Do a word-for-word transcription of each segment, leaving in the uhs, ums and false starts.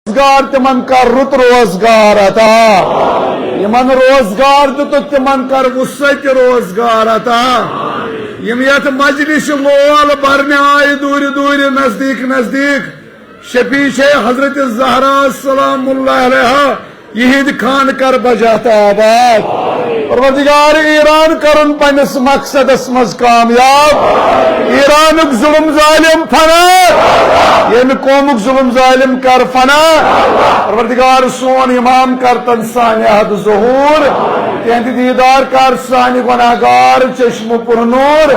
روزگار تِمن کر رُت روزگار عطا۔ یِمن روزگار دِتُکھ تِمن کر وُسعت روزگار عطا۔ یِم یتھ مجلس لول برنہِ آیہِ دوٗرِ دوٗرِ نزدیٖک نزدیٖک، شفیع چھے حضرت زہرا سلام اللہ علیہا، یِہِنٛدۍ خانہٕ کر بجا تہٕ آباد۔ پروردگار، ایران کرُن پننِس مقصدس منٛز کامیاب۔ ایرانُک ظلم ظالم فنا، ییٚمہِ قومُک ظلم ظالم کر فنا۔ پروردگار، سون امام کر تن سانہِ حد ظہور، تِہنٛدِ دیدار کر سانہِ گناہگار چشمہٕ پر نور۔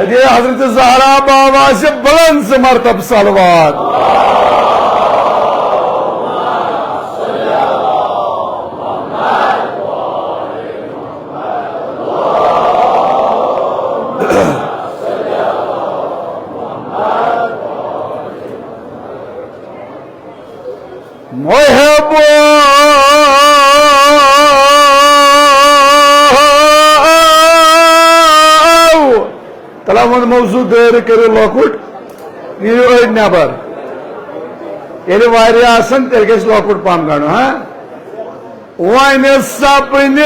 دِ حضرت زہرا باواز بلند زٕ مرتبہ صلوات۔ محب۔ تلا ووٚن موضوع دٲرِتھ کٔرِو لۄکُٹ، نیٖرِو أڑۍ نٮ۪بر۔ ییٚلہِ واریاہ آسن، تیٚلہِ گژھِ لۄکُٹ پہم گنٛڈُن، ہاں؟ وۄنۍ سپنہِ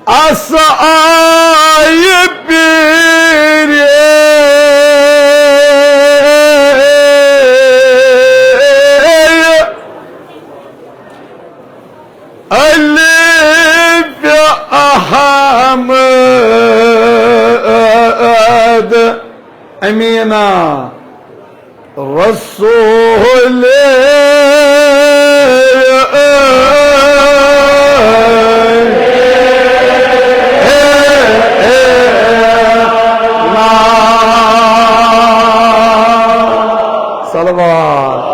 اَسہٕ آیہِ پیٖرِ الف احمد امینا رسول۔ صلوات۔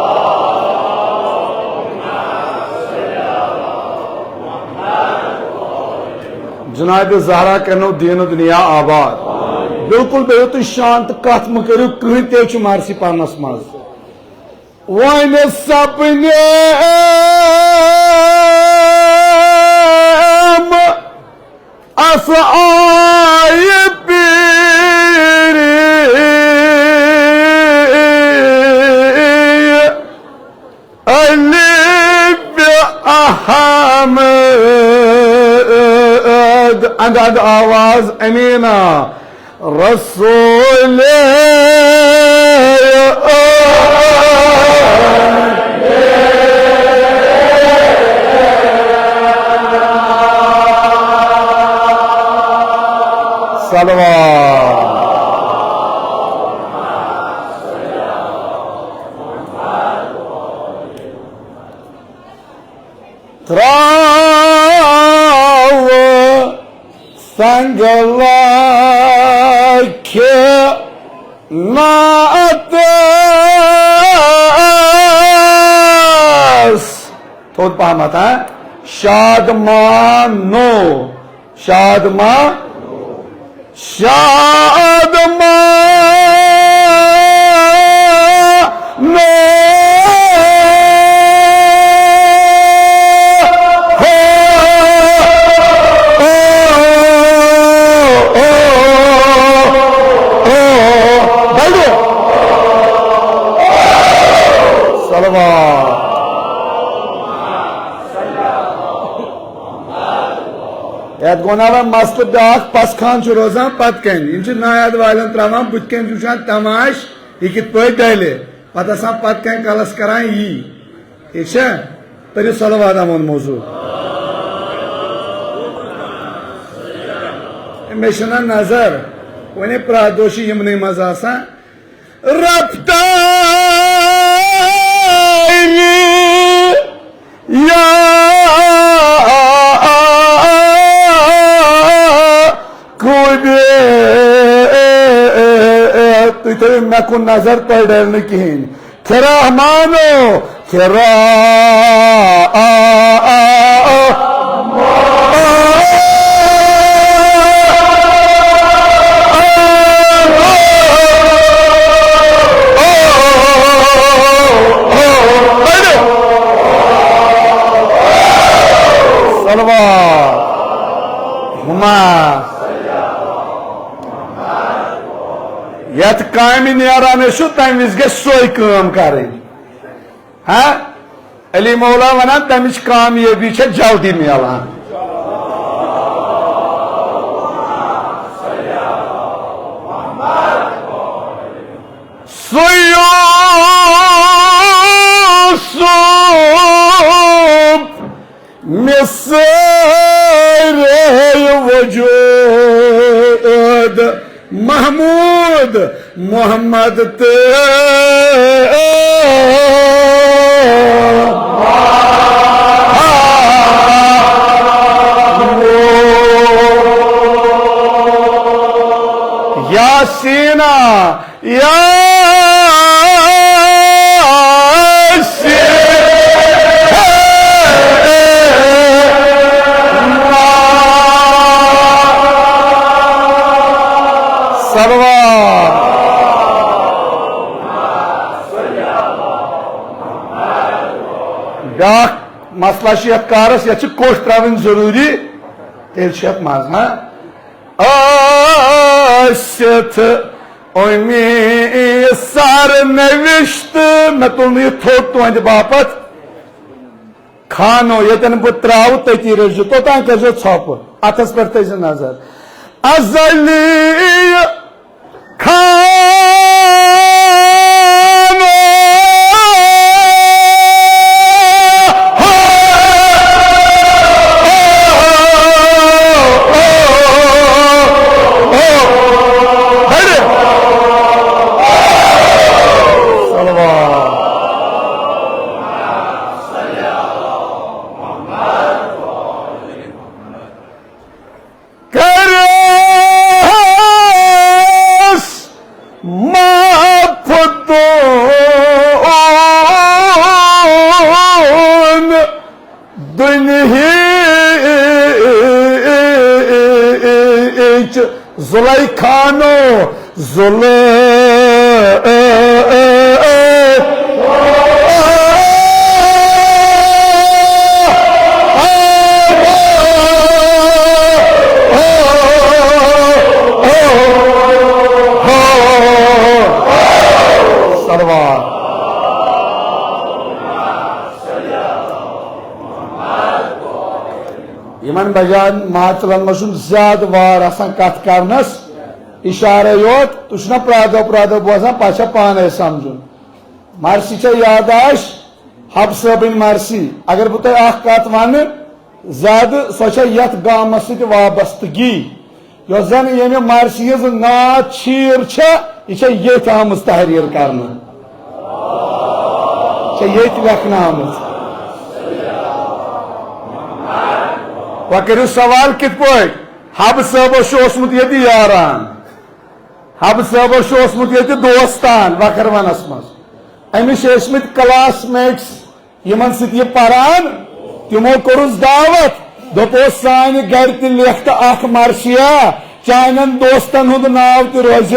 جناب زہرا کرنو دین و دنیا آباد۔ بالکل بِہِو تُہۍ شانت، کتھ مہ کٔرِو، کٕہٕنۍ تہِ چھُ مرثی پرنس منٛز۔ وۄنۍ سپنم اَسہٕ آیہِ پیٖرِ الف احمد، اند اند آواز امینا رسول۔ صلوات۔ تراو سنگ لکھ نعتس۔ تھوٚد پہمتھ، ہاں؟ شاد مانو۔ شاد ما، شاد ما، نو۔ ہو، او، او، او، او۔ بڑو۔ صلوات۔ یتھ گوٚو نا وۄنۍ مسلہٕ بیٛاکھ، پس خان چھُ روزان پتہٕ کنہِ۔ یِم چھِ نایاد والٮ۪ن تراوان بٕتھِ کنہِ، چھِ وٕچھان تماش، یہِ کِتھ پٲٹھۍ ڈلہِ۔ پتہٕ آسان پتہٕ کنہِ کلس کران یی۔ ٹھیٖک چھا؟ پٔرِو صلوات، اَمون موضوع۔ مےٚ چھَنہ نظر، وۄنۍ پرٛٮ۪تھ دۄہ چھِ یِمنٕے منٛز آسان۔ رفتار یا قوبی، تُہۍ تھٲیِو مےٚ کُن نظر، تۄہہِ ڈَلہِ نہٕ کِہیٖنۍ۔ کھِرا مانو، کھِرا۔ صلوات۔ ہما۔ یتھ کامہِ نیران ٲسِو، تمہِ وِزِ گژھِ سۄے کٲم کرٕنۍ۔ ہاں؟ علی مولا ونان، تمِچ کامیٲبی چھےٚ جلدی میلان۔ سُہ یوسف مِصرِ وجود محمود محمد تہٕ یاسینا، یاسینا۔ صلوات۔ بیاکھ مسئلہ چھُ یتھ کارس، یتھ چھِ کوٚٹھۍ ترٛاوٕنۍ ضروٗری، تیٚلہِ چھُ یتھ منٛز، ہاں؟ ٲسِتھ اُمی سر نوشت، مےٚ تُل نہٕ یہِ تھوٚد تُہنٛدِ باپتھ۔ خانو، ییٚتٮ۪ن بہٕ ترٛاوٕ، تٔتی رٔٹۍزیو، توٚتام کٔرۍزیو ژھۄپہٕ، اتھس پٮ۪ٹھ تھٲیزِ نظر۔ ازلی خانو۔ صلوات۔ کٔرِس معاف دون دُنہِچ زلیخانو، زُلے۔ صلوات۔ یِمن بجان ماتلن منٛز چھُنہٕ زیادٕ وار آسان کتھ کرنس، اشارے یوت۔ تُہۍ چھِو نا پرٛٮ۪تھ دۄہ پرٛٮ۪تھ دۄہ بوزان، پتہٕ چھا پانے سمجھُن۔ مرثی چھےٚ یادداشت، حب صٲبٕنۍ مرثی۔ اگر بہٕ تۄہہِ اکھ کتھ ونہٕ، زیادٕ سۄ چھےٚ یتھ گامس سۭتۍ وابستگی۔ یۄس زن ییٚمہِ مرثی ہٕنٛز نعت شیٖر چھےٚ، یہِ چھےٚ ییٚتھۍ آمٕژ تحریر کرنہٕ، چھےٚ ییٚتھۍ لیکھنہٕ آمٕژ۔ وۄنۍ کٔرِو سوال، کِتھ پٲٹھۍ؟ حب صٲبس چھُ اوسمُت ییٚتہِ یاران، حب صٲبس چھُ اوسمُت ییٚتہِ دوستان وکھروَنس منٛز، أمِس چھِ ٲسمٕتۍ کلاس میٹس، یِمن سۭتۍ یہِ پران، تِمو کوٚرُس دعوت، دوٚپُس، سانہِ گرِ تہِ لیکھ تہٕ اکھ مرثیہ، چانٮ۪ن دوستن ہُنٛد ناو تہِ روزِ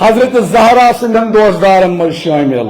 حضرت زہرا سٕنٛدٮ۪ن دوستدارن منٛز شٲمِل۔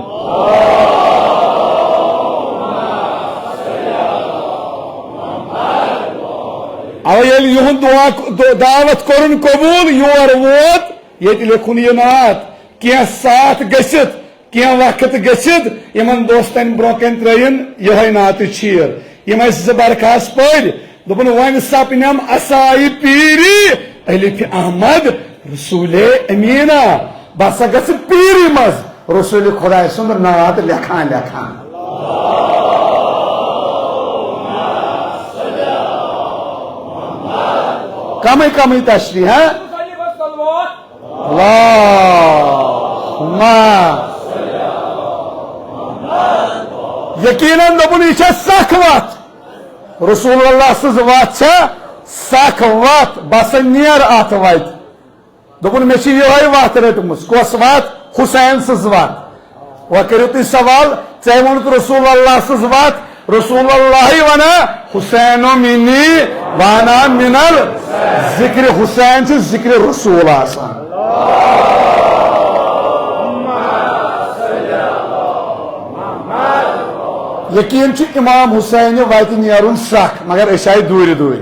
اَوَے ییٚلہِ یِہُنٛد دُعا، دُ-، دعوت کوٚرُن قبوٗل، یور ووت، ییٚتہِ لیکھُن یہِ نعت، کینٛہہ ساتھ گٔژھِتھ، کینٛہہ وقت گٔژھِتھ یِمن دوستن برونٛہہ کنہِ ترٲیِن یِہوٚے نعتٕچ شیٖر۔ یِم ٲسۍ زٕ برخاست پٔرۍ، دوٚپُن، وۄنۍ سپنم اسایہِ پیٖری الف احمد رسول امیٖنا۔ بہٕ ہسا گژھٕ پیٖری منٛز رسول خداے سُنٛد نعت لیکھان لیکھان۔ کمٕے کمٕے تشریح، ہاں؟ اللہم۔ یقیناً دوٚپُن، یہِ چھےٚ سخ وتھ۔ رسول اللہ سٕنٛز وتھ چھےٚ سخ وتھ، بس نیر اتھ وتہِ۔ دوٚپُن، مےٚ چھِ یِہوٚے وتھ رٔٹمٕژ۔ کۄس وتھ؟ حسین سٕنٛز وتھ۔ وۄنۍ کٔرِو تُہۍ سوال، ژےٚ ووٚنُتھ رسول اللہ سٕنٛز وتھ، رسول اللہٕے ونان، حسین و منی وانا من ال ذکر حسین چھُ ذکر رسول آسان۔ یقین چھُ امام حسین وتہِ نیرُن سخ، مگر أسۍ آیہِ دوٗرِ دوٗرِ۔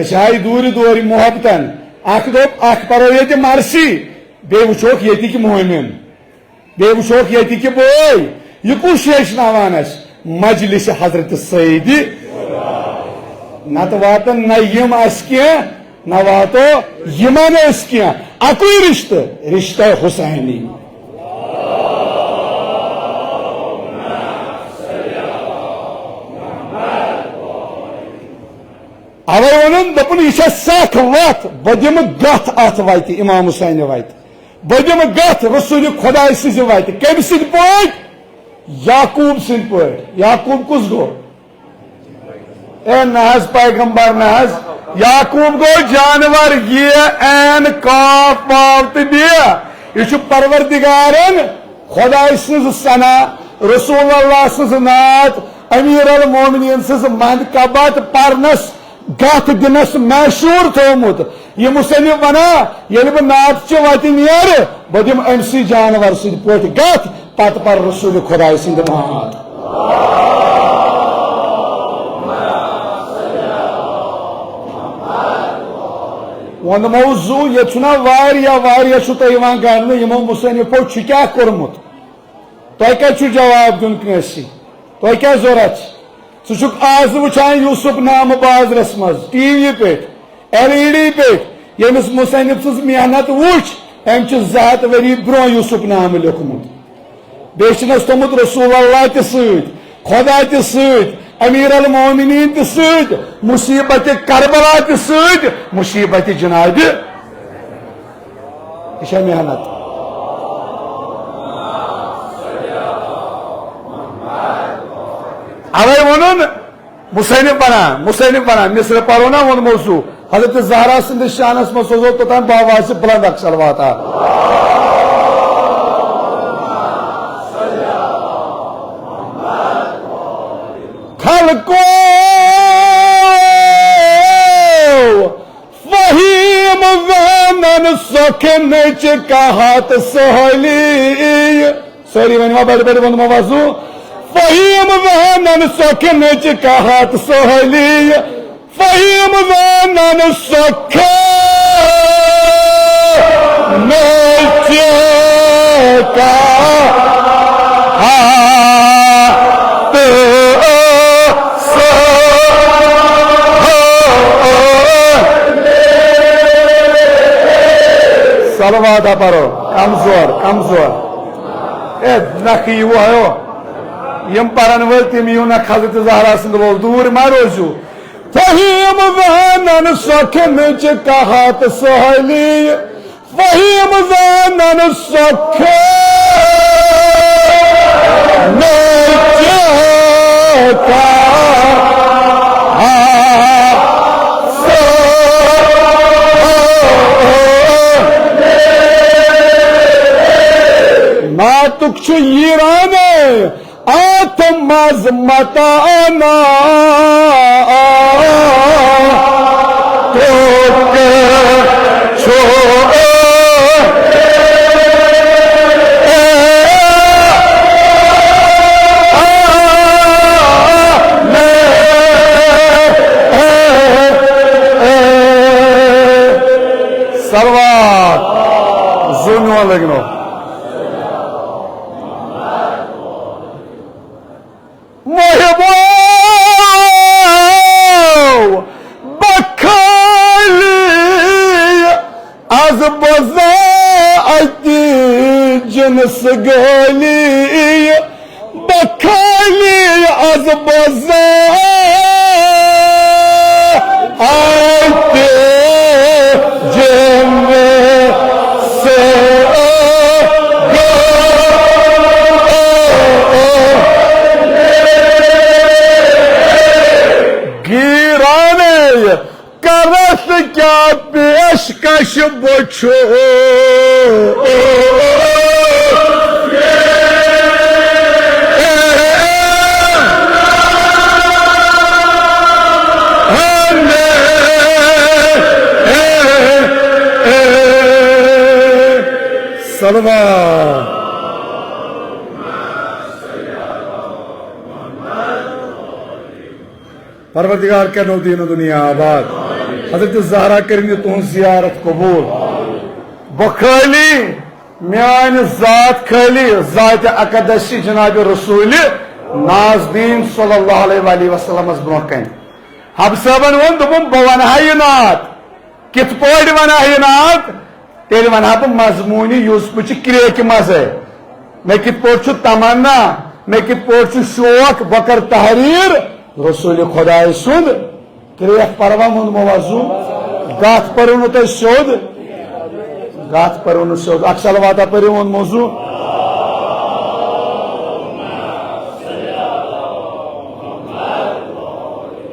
أسۍ آیہِ دوٗرِ دوٗرِ محبتن۔ اکھ دوٚپ، اکھ پرو ییٚتہِ مرثی، بیٚیہِ وٕچھوکھ ییٚتِکۍ مومن، بیٚیہِ وٕچھوکھ ییٚتِکۍ بٲے، یہِ کُس چھُ ہیٚچھناوان اَسہِ؟ مجلس حضرت سیدِ۔ نتہٕ واتن نہ یِم اَسہِ کینٛہہ، نہ واتو یِمن أسۍ کینٛہہ۔ اَکُے رِشتہٕ، رِشتہ حسینی۔ اوے ووٚنُن، دوٚپُن، یہِ چھےٚ سخ وتھ، بہٕ دِمہٕ گتھ اتھ وتہِ، امام حسینہِ وتہِ۔ بہٕ دِمہٕ گتھ رسول خداے سٕنٛزِ وتہِ۔ کٔمۍ سٕنٛدۍ پٲٹھۍ؟ یعقوب سٕنٛدۍ پٲٹھۍ۔ یعقوب کُس گوٚو؟ اے نہ حظ، پیغمبر نہ حظ۔ یعقوب گوٚو جانور، یہ عین قاف واو تہٕ بے۔ یہِ چھُ پروردگارن خداے سٕنٛز ثنا، رسول اللہ سٕنٛز نعت، امیر المومنین سٕنٛز منقبت پرنس گتھ دِنس مشہوٗر تھوٚومُت۔ یہِ مصنف ونان، ییٚلہِ بہٕ نعت چہِ وتہِ نیرٕ، بہٕ دِمہٕ أمۍ سٕے جانور سٕنٛدۍ پٲٹھۍ گتھ، پتہٕ پرٕ رسول خداے سٕنٛدِ نعت۔ ووٚنمو زُو، ییٚتہِ چھُنہ واریاہ، واریاہ چھُو تۄہہِ یِوان گنٛڈنہٕ، یِمو مصنفو چھُ کیٛاہ کوٚرمُت؟ تۄہہِ کتہِ چھُ جواب دیُن کٲنٛسہِ؟ تۄہہِ کیٛاہ ضروٗرت چھِ؟ ژٕ چھُکھ آز وٕچھان یوسف نامہٕ بازرس منٛز، ٹی وی پٮ۪ٹھ، ایل ای ڈی پٮ۪ٹھ، ییٚمِس مصنف سٕنٛز محنت وٕچھ، أمۍ چھُ زٕ ہتھ ؤری برونٛہہ یوسف نامہٕ لیوٚکھمُت۔ بیٚیہِ چھُنس تھوٚمُت رسول اللہ تہِ سۭتۍ، خدا تہِ سۭتۍ، امیر المومنین تہِ سۭتۍ، مصیبت کربلا تہِ سۭتۍ، مصیبت جناب۔ یہِ چھےٚ محنت۔ اوے ووٚنُن مصنف بنان، مصنف بنان، مصر پرو نا ووٚنمو سُہ، حضرت زہرا سٕنٛدِس شانس منٛز سوزو توٚتام بابا آسہِ بلند اکھ صلواتا۔ خلقو فہیم زانن سۄکھنٕچ کاہت سہلی۔ سٲری ؤنِو وۄنۍ بڑِ بڑِ ووٚنمو وۄنۍ سُہ۔ فہیم زانن سۄکھنٕچ کاہت سہلی۔ فہیم زانن سۄکھنٕچ کاہت صلوات ہا پرو، کمزور، کمزور۔ اے نکھٕ یہِ وۄہیو، یِم پرن وٲلۍ تِم یِیِو نہ حضرت زہرا سٕنٛدِ لول، دوٗر ما روزِو۔ فہیم زانن سۄکھنٕچ کاہت سہلی۔ فہیم زانن سۄکھنٕچ کاہت سہلی۔ نعتُک چھُ ییٖرانَے، اتھ منٛز متانا۔ توک چھو۔ صلوات۔ زُن لگنو۔ محبو بخالی از بزا اتی جنس گالی، بخالی از بزا اتی جنس گیرانٕے کرس کیٛاہ پیشکش بہٕ چھُ۔ صلوات۔ پروردگار کرنو دین و دنیا آباد۔ حضرت زہرا کرن تہنز زیارت قبول۔ بہٕ خٲلی، میٲنۍ ذات خٲلی، ذات اقدس چھِ جناب رسول نازنین صلی اللہ علیہ وآلہ وسلمس برونٛہہ کنہِ۔ حب صٲبن ووٚن، دوٚپُن، بہٕ ونہٕ ہا یہِ نعت۔ کِتھ پٲٹھۍ ونہٕ ہا یہِ نعت؟ تیٚلہِ ونہٕ ہا بہٕ مضموٗنہِ یوسفچہِ کرٛیکہِ منٛزے۔ مےٚ کِتھ پٲٹھۍ چھُ تمنا، مےٚ کِتھ پٲٹھۍ چھُ شوق، بہٕ کرٕ تحریر رسول خدایہِ سُنٛد۔ کرٛیکھ پروا ووٚن موضوع؟ گتھ پرو نہٕ تۄہہِ سیوٚد؟ گتھ پرو نہٕ سیوٚد؟ اکھ صلواتا پٔرِو ووٚن موضوع۔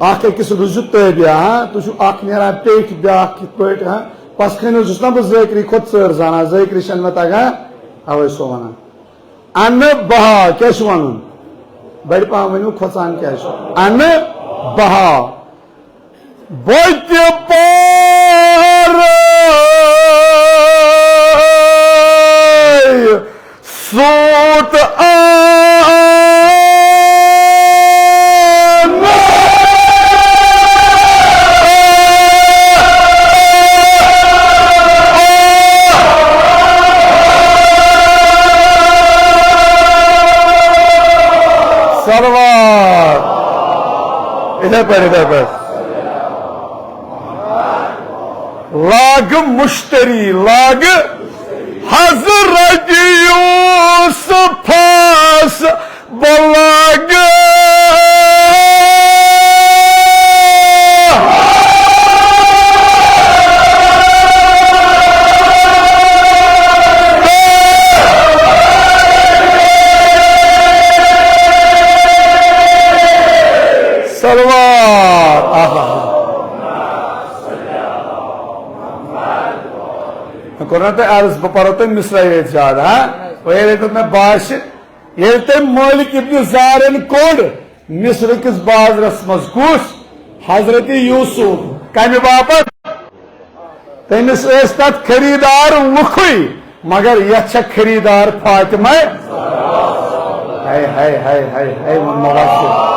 اکھ أکِس روٗزِو تٲبیا، ہاں؟ تُہۍ چھِو اکھ نیران پیٚٹھۍ، بیٛاکھ کِتھ پٲٹھۍ، ہاں؟ پَس کھٔنِو چھُس نا بہٕ ذٲکری کھۄتہٕ ژٔر زانان، ذٲکری چھَنہٕ مےٚ تَگان، اَوَے سو وَنان۔ اَنہٕ بہا، کیٛاہ چھُ وَنُن؟ بَڑِ پَہَم ؤنِو، کھۄژان کیٛازِ چھُ؟ اَنہٕ بہا۔ بہٕ تہِ پارٕ سوٗت آن۔ صلوات۔ اِتھے پٲٹھۍ، اِتھے پٲٹھۍ۔ لاگہٕ مشتری، لاگہٕ حضرت یوسفس بہٕ لاگہٕ۔ صلوات۔ آہا۔ مےٚ کوٚر نا تۄہہِ عرض، بہٕ پَرو تۄہہِ مصرع ییٚتہِ زیادٕ، ہا؟ وۄنۍ ییٚلہِ تۄہہِ مےٚ باسہِ، ییٚلہِ تٔمۍ مٲلِک ابن زارن کوٚڑ مصر کِس بازرس منٛز، کُس؟ حضرت یوسف۔ کَمہِ باپتھ؟ تٔمِس ٲسۍ تَتھ خریٖدار لُکھٕے، مگر یَتھ چھےٚ خریٖدار فاطمہ۔ ہاے، ہاے، ہاے، ہاے، ہاے، ووٚن مےٚ وَسُن۔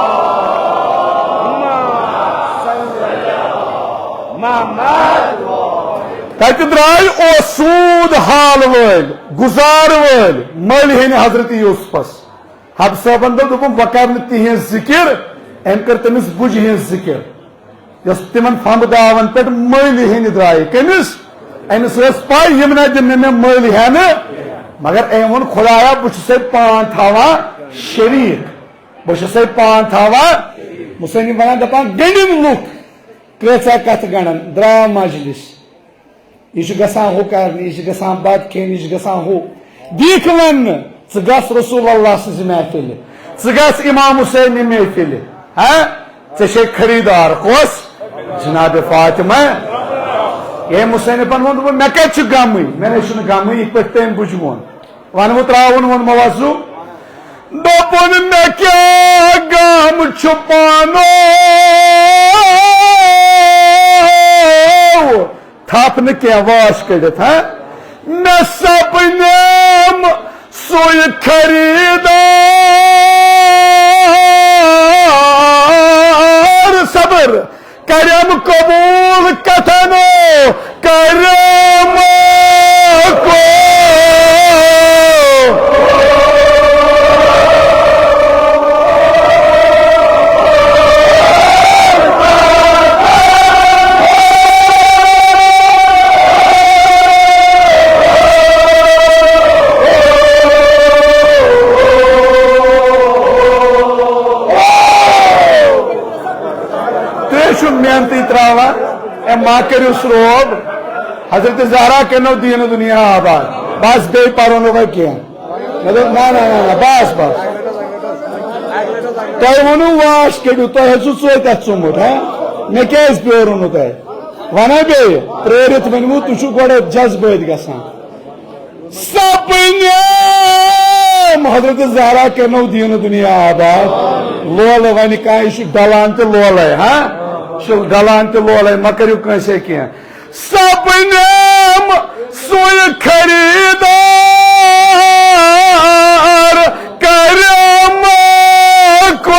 تَتہِ درٛاے اوس سوٗد حال وٲلۍ، گُزار وٲلۍ، مٔلۍ ہیٚنہِ حضرت یوسفس۔ حب صٲبن دوٚپ، دوٚپُن، بہٕ کرٕ نہٕ تِہنٛز ذِکِر۔ أمۍ کٔر تٔمِس بُجہِ ہٕنٛز ذِکِر، یۄس تِمن فمبداون پٮ۪ٹھ مٔلۍ ہیٚنہِ درٛایہِ۔ کٔمِس؟ أمِس ٲس پَے، یِم نہ دِن نہٕ مےٚ مٔلۍ ہٮ۪نہٕ، مگر أمۍ ووٚن، خدایا، بہٕ چھُسے پان تھاوان شریٖک، بہٕ چھُسے پان تھاوان۔ مُصنِف وَنان، دَپان، گٔنٛڈِن لُکھ، کۭژاہ کَتھٕ گنٛڈن، درٛاو مجلس۔ یہِ چھُ گژھان ہُہ کرنہِ، یہِ چھُ گژھان بتہٕ کھیٚنہِ، یہِ چھُ گژھان ہُہ۔ دیٖکھ وننہٕ، ژٕ گژھ رسول اللہ سٕنٛزِ محفلہِ، ژٕ گژھ امام حسین نہِ محفلہِ۔ ہاں؟ ژےٚ چھے خریٖدار۔ کۄس؟ جناب فاطمہ۔ ییٚمۍ مُصنِفن ووٚن، دوٚپُن، مےٚ کتہِ چھُ غمٕے؟ مےٚ نے چھُنہٕ غمٕے، یِتھ پٲٹھۍ تٔمۍ بُجہِ ووٚن۔ ونہٕ بہٕ ترٛاوُن ووٚن موضوع۔ دوٚپُن، مےٚ کیٛاہ غم چھُ پانو؟ تھپھ نہٕ کینٛہہ، واش کٔڑِتھ، ہا؟ مےٚ سپنیم سُے خریٖدار۔ صبر، کرم قبول کتھنو، کرم کو۔ تُہۍ چھِو محنتٕے ترٛاوان، اے ما کٔرِو سرٛوب۔ حضرت زہرا کٔرنو دیٖن و دُنیا آباد۔ بس، بیٚیہِ پَرو نہٕ وۄنۍ کینٛہہ۔ مےٚ دوٚپ، نہ، نہ، نہ، نہ، بس، بس۔ تۄہہِ ووٚنوُ واش کٔڑِو، تۄہہِ حظ چھُو ژوٚٹۍ اَتھ ژوٚمُت، ہا؟ مےٚ کیٛازِ پیوروُ نہٕ تۄہہِ؟ وَنہ بیٚیہِ، پرٛٲرِتھ ؤنِوُ، تُہۍ چھِو گۄڈٕ جذبٲتۍ گژھان۔ سپنیم حضرت زہرا کٔرنو دیٖن و دُنیا آباد۔ لولہٕ وَنہِ کانٛہہ، یہِ چھُ ڈلان تہِ لولَے، ہا؟ یہِ چھُ ڈلان تہِ لولَے، مہ کٔرِو کٲنٛسے کینٛہہ۔ سپنیم سُے خریٖدار کرم کو۔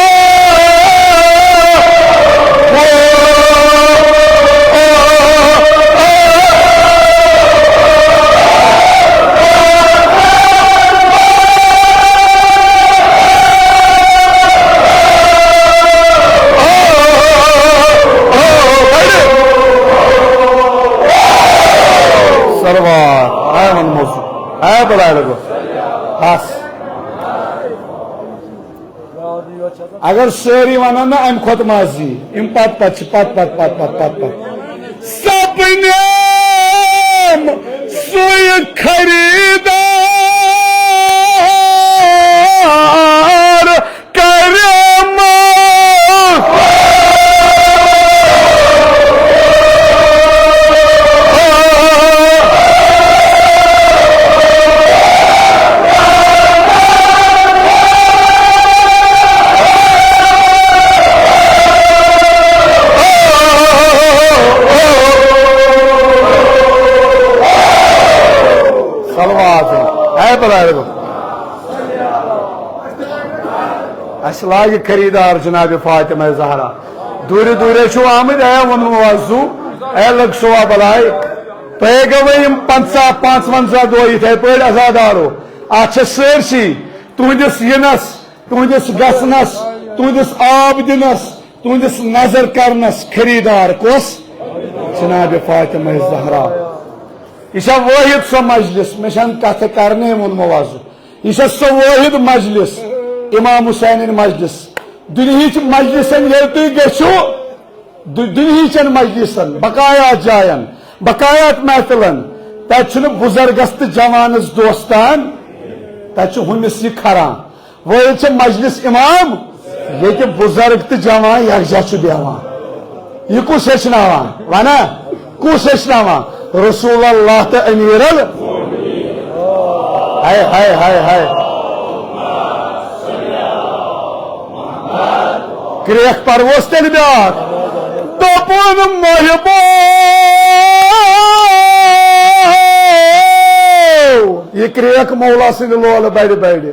صلوات۔ اے وَن موضوع۔ اے بلائے لگو۔ بس۔ اگر سٲری وَنَن نہ، اَمہِ کھۄتہٕ ما زی؟ یِم پَتہٕ پَتہٕ چھِ، پَتہٕ پَتہٕ، پَتہٕ پَتہٕ، پَتہٕ پَتہٕ۔ سپنم سُے خریدار کرم۔ صلوات۔ اے بلائے لگو۔ اسہِ لاگہِ خریدار جناب فاطمہ زہرا۔ دوٗرِ دوٗرِ چھِو آمٕتۍ، اے ووٚنمو آز سُہ، اے لگ سوا بلاے۔ تۄہے گٔوٕ یِم پنٛژاہ، پانٛژوَنٛزاہ دۄہ یِتھے پٲٹھۍ عزادارو۔ اتھ چھِ سٲرسٕے تُہنٛدِس یِنس، تُہنٛدِس گژھنس، تُہنٛدِس آب دِنس، تُہنٛدِس نظر کرنس خریدار کۄس؟ جناب فاطمہ زہرا۔ یہِ چھا وٲحد سۄ مجلس، مےٚ چھَنہٕ کتھٕ کرنے ووٚنمو آز۔ یہِ چھےٚ سۄ وٲحد مجلس، امام حسینٕنۍ مجلس۔ دُنہِچ مجلسن ییٚلہِ تُہۍ گٔژھِو، دُ-، دُنہِچن مجلسن، بقایات جاین، بقایات محفلن، تتہِ چھُنہٕ بُزرگس تہٕ جوانس دوستان، تتہِ چھُ ہُمِس یہِ کھران۔ وٲحد چھےٚ مجلس امام، ییٚتہِ بُزرگ تہٕ جوان یکجاہ چھُ بیٚہوان۔ یہِ کُس ہیٚچھناوان؟ وَنا، کُس ہیٚچھناوان؟ رسول اللہ تہٕ امیر ال-، ہاے، ہاے، ہاے، ہاے۔ کرٛیکھ پروس تیٚلہِ بیٛاکھ۔ دوٚپُن محبو، یہِ کرٛیکھ مولا سٕنٛدِ لولہٕ بَڑِ بَڑِ۔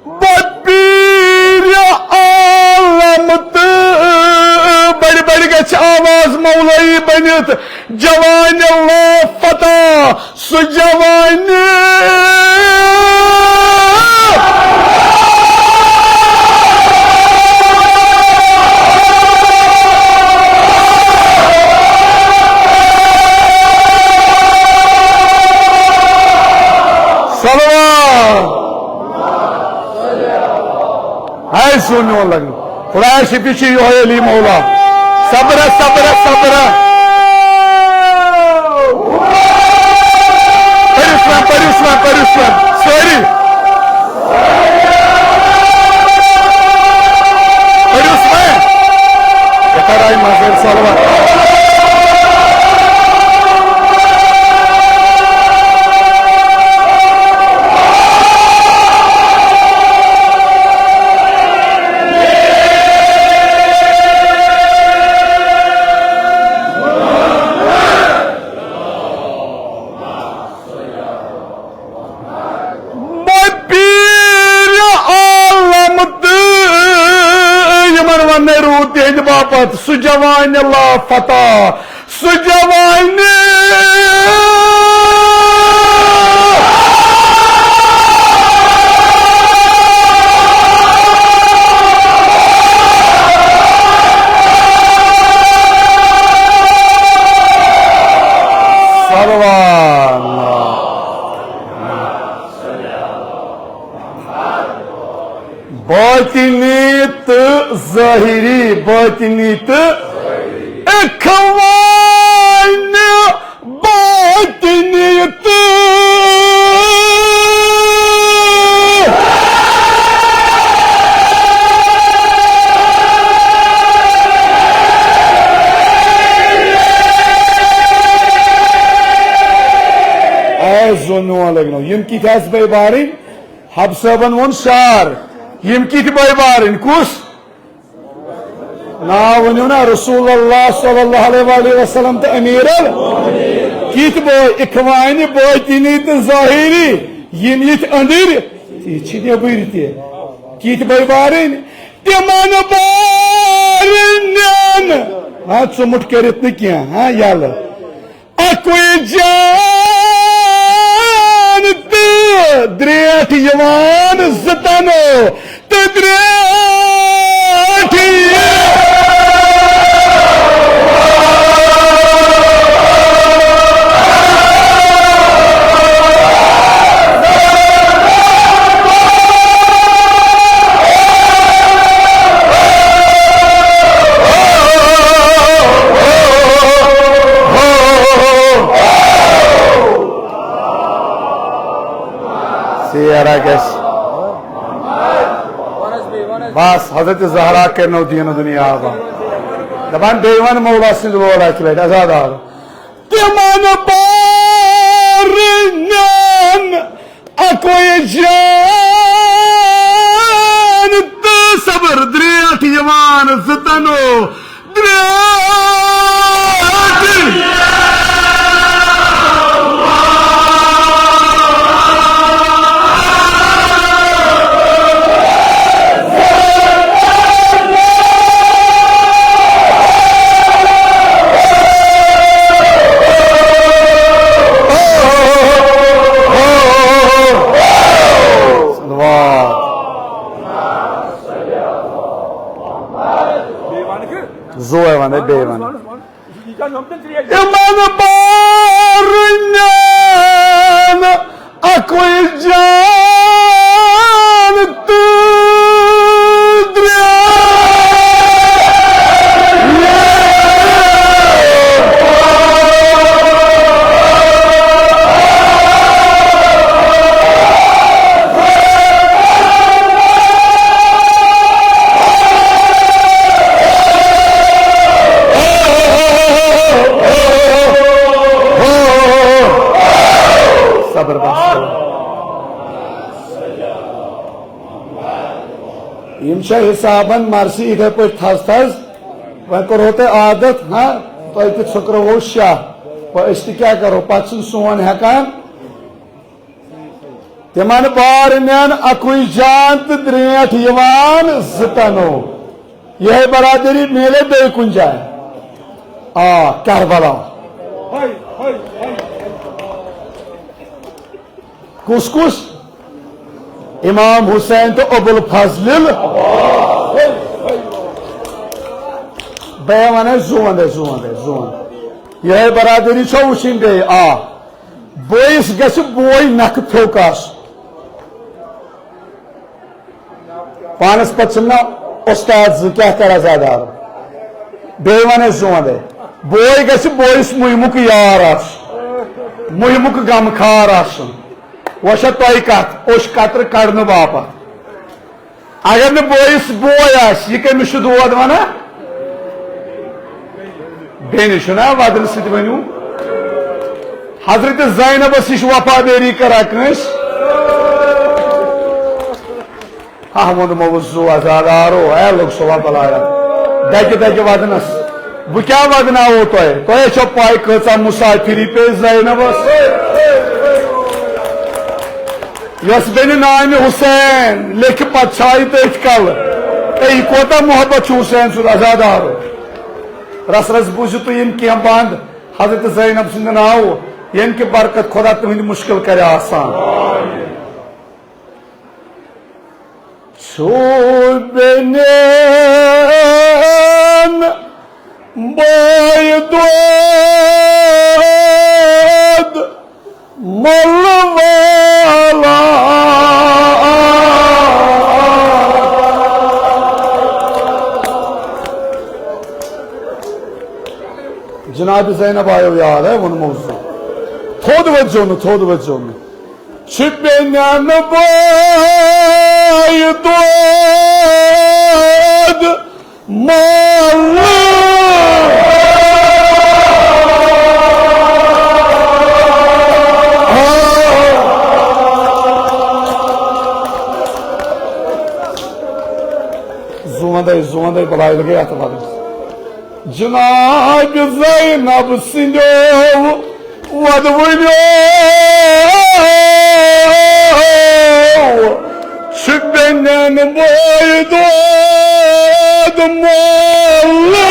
بہٕ پیٖرِ عالم تہٕ بڑِ بڑِ گژھِ آواز مولایی بٔنِتھ۔ جوانِ لا فتح، سُہ جوانِ۔ صلوات۔ ہاے سُہ میون لگن۔ خدایا شفیع چھُ یِہوٚے علی مولا۔ صبرا، صبرا، صبرا۔ پٔرِو سا، پٔرِو سا، پٔرِو سا۔ سٲری۔ پٔرِو سا۔ یتھ آیہِ منٛز صلوات۔ بہٕ پیٖرِ عالم تہٕ یِمن وَننَے روٗد تِہِنٛدِ باپتھ سُہ جوانِ لا فتح۔ سُہ جوانِ۔ صلوات۔ باطنی تہٕ ظٲہری، باطنی تہٕ اخوانِ باطنی تہٕ۔ اے زون میون لگنو، یِم کِتھ آسہٕ بٲے بارٕنۍ؟ حب صٲبن ووٚن شعر، یِم کِتھ بٲے بارٕنۍ؟ کُس؟ ناو ؤنِو نا، رسول اللہ صلی اللہ علیہ وآلہ وسلم تہٕ امیر ال-، کِتھ بٲے؟ اخوانِ باطنی تہٕ ظٲہری، یِم یِتھ أنٛدٕرۍ، یہِ چھِ نیٚبٕرۍ تہِ۔ کِتھ بٲے بارٕنۍ؟ تِمن بارٕنٮ۪ن، ہاں، ژُمُٹھ کٔرِتھ نہٕ کینٛہہ، ہاں، یَلہٕ۔ اَکُے جان تہٕ درٛیٹھ یِوان زٕ تَنہٕ تہٕ درٛیٹھ یہِ۔ ژیر ہا گژھِ۔ بس، حضرت زہرا کرنو دین و دنیا آباد۔ دپان بیٚیہِ وَن مولا سٕنٛدِ لول اَکہِ لٹہِ، عزادار۔ تِمن بارنٮ۪ن اکوے جان تہٕ صبر درٛیٹھ یِوان زٕ تنو۔ زوے ونے بیٚیہِ ونے۔ یِمن بارنٮ۪ن اکوے جان تہٕ درٛاے۔ صبر بس۔ یِم چھِ حسابن مرثی یِتھے پٲٹھۍ تھز تھز۔ وۄنۍ کوٚرہو تۄہہِ عادت، ہاں، تۄہہِ تہِ ژھٕکروو شاہ۔ وۄنۍ أسۍ تہِ کیٛاہ کرو؟ پتہٕ چھُنہٕ سون ہٮ۪کان۔ تِمن بارنٮ۪ن اکُے جان تہٕ درٛیٹھ یِوان زٕ تنو۔ یِہے برادری میلے بیٚیہِ کُنہِ جایہِ؟ آ، کربلا۔ کُس کُس؟ امام حسین تہٕ ابوالفضل۔ بہٕ ونے زُوندے، زُوندے، زُوند۔ یِہے برادری چھو وٕچھِنۍ بیٚیہِ۔ آ، بٲیِس گژھِ بوے نکھٕ پھیوٚک آسُن۔ پانس پتہٕ چھِم نا استاد زٕ، کیٛاہ کرٕ عزادار؟ بیٚیہِ ونے زُوندے۔ بوے گژھِ بٲیِس مُہمُک یار آسُن، مُہمُک غمخار آسُن۔ وۄنۍ چھےٚ تۄہہِ کتھ، اوٚش قطرٕ کڑنہٕ باپتھ۔ اگر نہٕ بٲیِس بوے آسہِ، یہِ کٔمِس چھُ دود ونان؟ بیٚنہِ چھُنا ودنہٕ سۭتۍ ؤنِو۔ حضرت زینبس نِش وفادٲری کران کٲنٛسہِ؟ ہاہ ووٚنمو زُو عزادارو، اے لوٚگ سُہ وۄنۍ بلایا۔ دگہِ دگہِ ودنس۔ بہٕ کیٛاہ ودناوو تۄہہِ؟ تۄہے چھو پاے کۭژاہ مسافری پیٚیہِ زینبس۔ یۄس بیٚنہِ نامہِ حسین لیکھِ پتہٕ چھایہِ تٔتھۍ کلہٕ۔ اے، یہِ کوتاہ محبت چھُ حسین سُنٛد عزادارو۔ رس رس بوٗزِو تُہۍ یِم کینٛہہ بند حضرت زینب سٕنٛدِ ناوٕ، ییٚمہِ کہِ برکت خدا تُہٕنٛدۍ مُشکل کرِ آسان۔ چھُ بیٚنٮ۪ن بٲے دود مۄلہٕ والا۔ جناب زینب آیو یاد، ہے، ووٚنمو زِ تھوٚد ؤتھۍزیو نہٕ، تھوٚد ؤتھۍزیو نہٕ۔ چھِ بیٚنٮ۪ن بٲے دود مۄلہٕ۔ زُوندَے، زُوندَے بَلاے لَگے اَتھ وَدَس۔ جناب زینب سٕنٛدیو وَدوٕنیو چھُ بیٚنٮ۪ن بٲے دود مۄلہٕ۔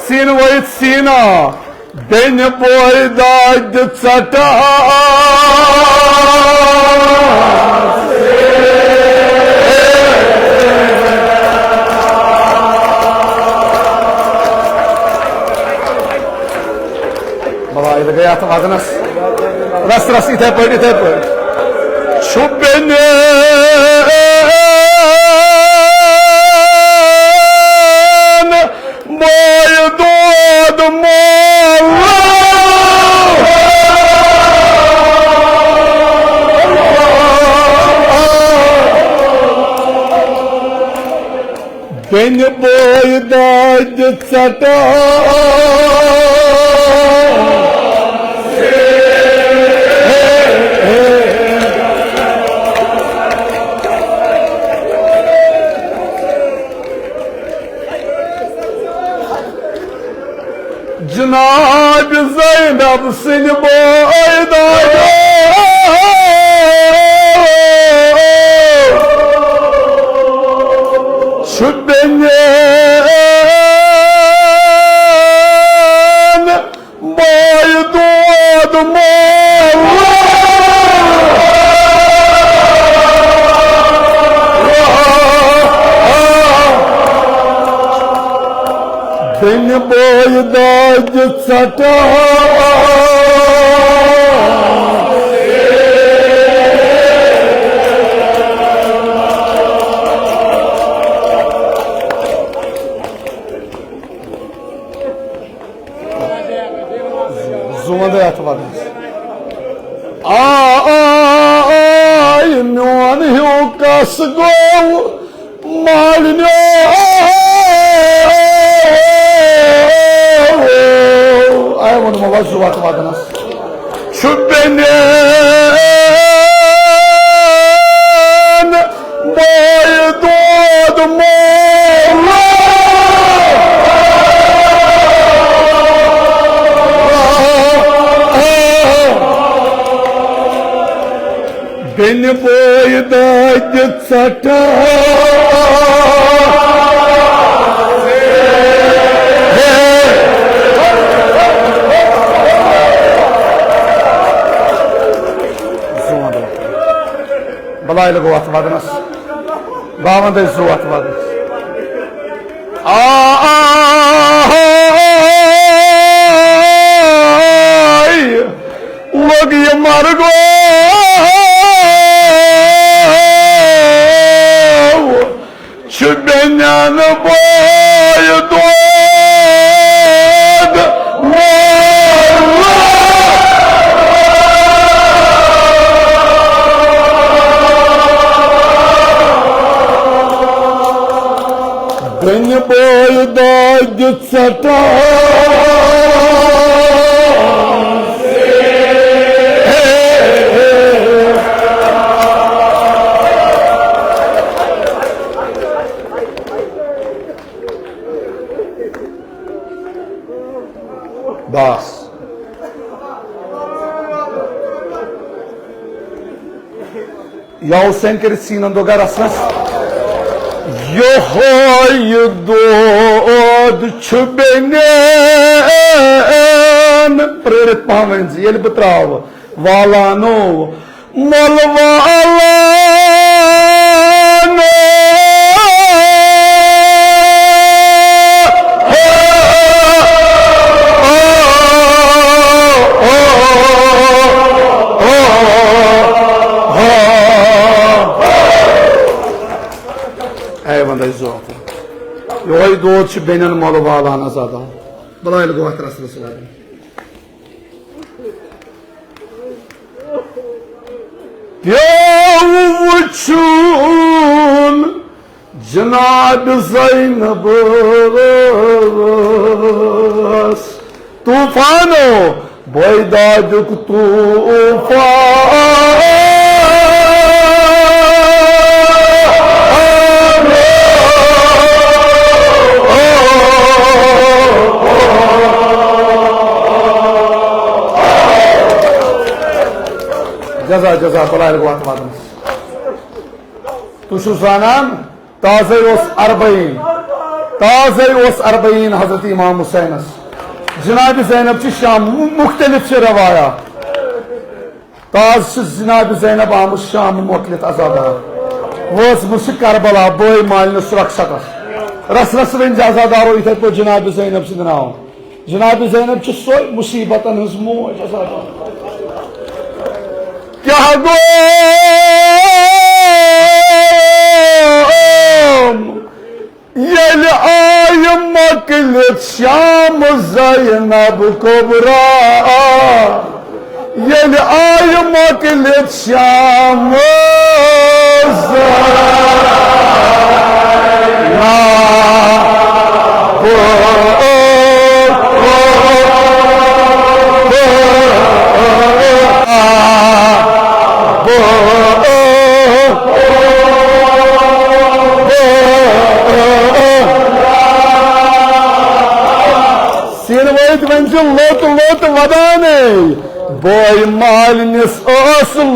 سیٖنہٕ وٲیِتھ سیٖنہٕ۔ بیٚنہِ بوے دادِ ژٹان۔ بلاے لگے اتھ وزنس۔ رس رس یتھے پٲٹھۍ، یتھے پٲٹھۍ۔ چھُ بیٚنہِ بیٚنہِ بٲے دادِ ژٹان۔ جناب زینب سٕنٛدِ بٲے دادِ چھُ بیٚنہِ بٲے دود مول۔ بیٚنہِ بٲے دادِ ژٹان۔ زوٗن دے اَتھ وَنَس۔ آ، آ، آے میون ہیوٗ کَس گوٚو مالِنیو۔ آے ووٚنمو وۄنۍ زُو اَتھ وَدنَس۔ چھُ بیٚنٮ۪ن بٲے دود مول۔ بیٚنہِ بٲے دادِ ژٹان۔ بلاے لگو اتھ ودنس، باوندے زو اتھ ودنس۔ آ، آ، آ، آ، لوٚگ یہِ مرگو، چھُ بیٚنٮ۪ن بٲے دود مولہ۔ بیٚنہِ بٲے دادِ ژٹان۔ بس۔ یا حسین کٔرِتھ سیٖنَن دۄگا رَژھنَس۔ یِہوٚے دود چھُ بیٚنٮ۪ن۔ پرٛٲرِتھ پَہَم ؤنۍ زِ ییٚلہِ بہٕ ترٛاوٕ والانو، مۄلہٕ والانو۔ اے وندے زو۔ یہوے دود چھُ بیٚنٮ۪ن مۄلہٕ والان آزادہ۔ بلایل گوٚو اتھ رسلس واتُن۔ پیوٚو وُچھُن جناب زینبس طوفانو، بٲے دادیُک طوفان۔ جزا، جزا، بلایل گوٚو اتھ واتنس۔ تُہۍ چھِو زانان، تازَے اوس اربعین، تازَے اوس اربعین حضرت امام حسینس۔ جناب زینب چھِ شام، مختلف چھِ روایات۔ تاز چھِ جناب زینب آمٕژ شام مۄکلِتھ عذابا۔ وٲژمٕژ چھِ کربلا، بٲے مالنہِ سُرخ شکس۔ رس رس ؤنۍ زِ عزادارو یِتھے پٲٹھۍ جناب زینب سٕنٛدِ ناو۔ جناب زینب چھِ سۄے مصیبتن ہٕنٛز موج عذابا۔ کیٛاہ گوٚو؟ ییٚلہِ آیہِ مۄکلِتھ شام زینب کُبرا، ییٚلہِ آیہِ مۄکلِتھ شام زینب لوٚت لوٚت ودانے، بٲے مالِنِس ٲس لوٚت لوٚت ودان۔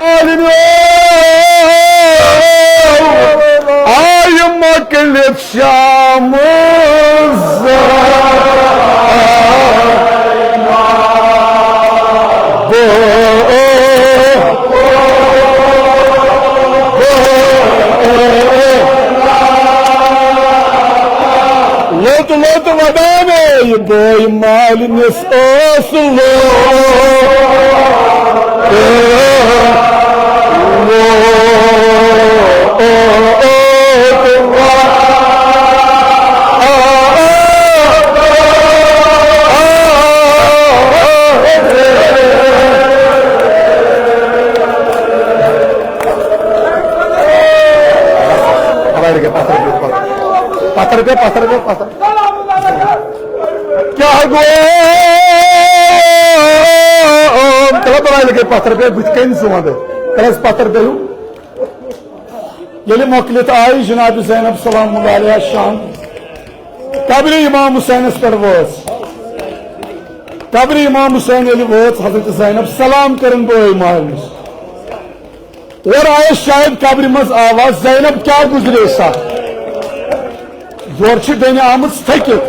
مالِنہِ آیہِ مۄکلِتھ شام زا۔ لوٚت لوٚت ودانے، بٲے مالِنِس ٲس لوٚت۔ پتھر پہ، پتھر پہ، پتھر۔ کیٛاہ گوٚو؟ تلہٕ بلاے لگے پتھر پہ، بُتھِ کنہِ زوندٕ۔ تلہٕ حظ پتھر پہ ہیوٗ۔ ییٚلہِ مۄکلِتھ آیہِ جناب زینب سلام اللہ علیہا شام، قبرِ امام حسینس پٮ۪ٹھ وٲژ۔ قبرِ امام حسین ییٚلہِ وٲژ، حضرت زینب سلام کٔرٕن بٲے مالِنِس۔ اورٕ آیس شاید قبرِ منٛز آواز، "زینب، کیٛاہ گُزرے سا؟" یورٕ چھِ بیٚنہِ آمٕژ تھٔکِتھ،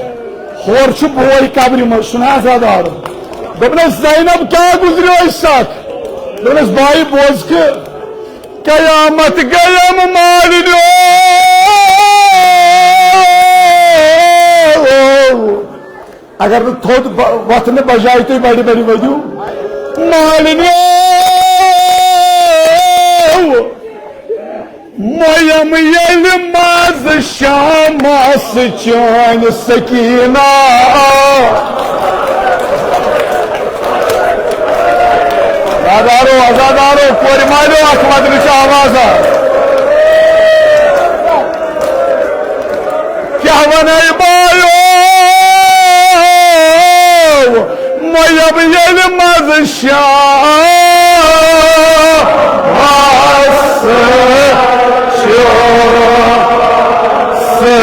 ہورٕ چھُ بوے قبرِ منٛز، چھُنہ عزادار۔ دوٚپنس، "زینب، کیٛاہ گُزریو سکھ؟" دوٚپنس، "بایہِ، بوز کہِ قیامت گٔیم مالِنیو۔" اگر نہٕ تھوٚد ب-، وۄتھنہٕ بجایہِ تُہۍ بڑِ بڑِ ؤدِو۔ مالِنیو، مۄیم ییٚلہِ ماز شامس چٲنۍ سکیٖنہ۔ عزادارو، عزادارو، کورِ مالیو، اکھ مدرِ چھِ آوازا۔ کیٛاہ ونے بایو، مۄیب ییٚلہِ منٛزٕ شاہس چھُ سُہ۔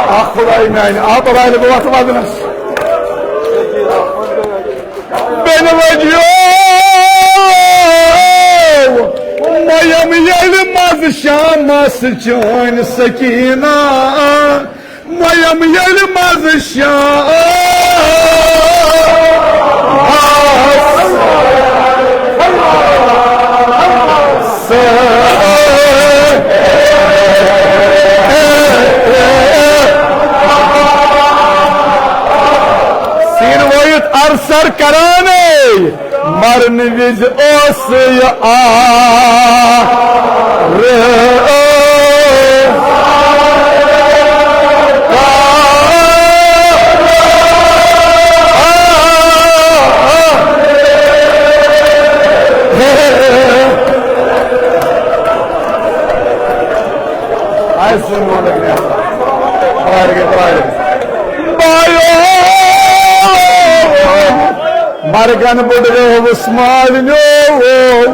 آ خداے میانہِ، آ بلاے لگو اتھ ودنس۔ بیٚنہِ لٔجیو مۄیم ییٚلہِ منٛزٕ شامس چٲنۍ سکیٖنہ، مۄیم ییٚلہِ منٛزٕ شامس۔ سیٖنہٕ وٲیِتھ ارسر کرانٕے، مرنہٕ وِزِ اوس یہِ آرٕ۔ آیہِ سون وَنُن۔ پرٛارِ گٔے، پرٛارِ۔ بایو، مرگن بُڈرٲوٕس مالِنیو،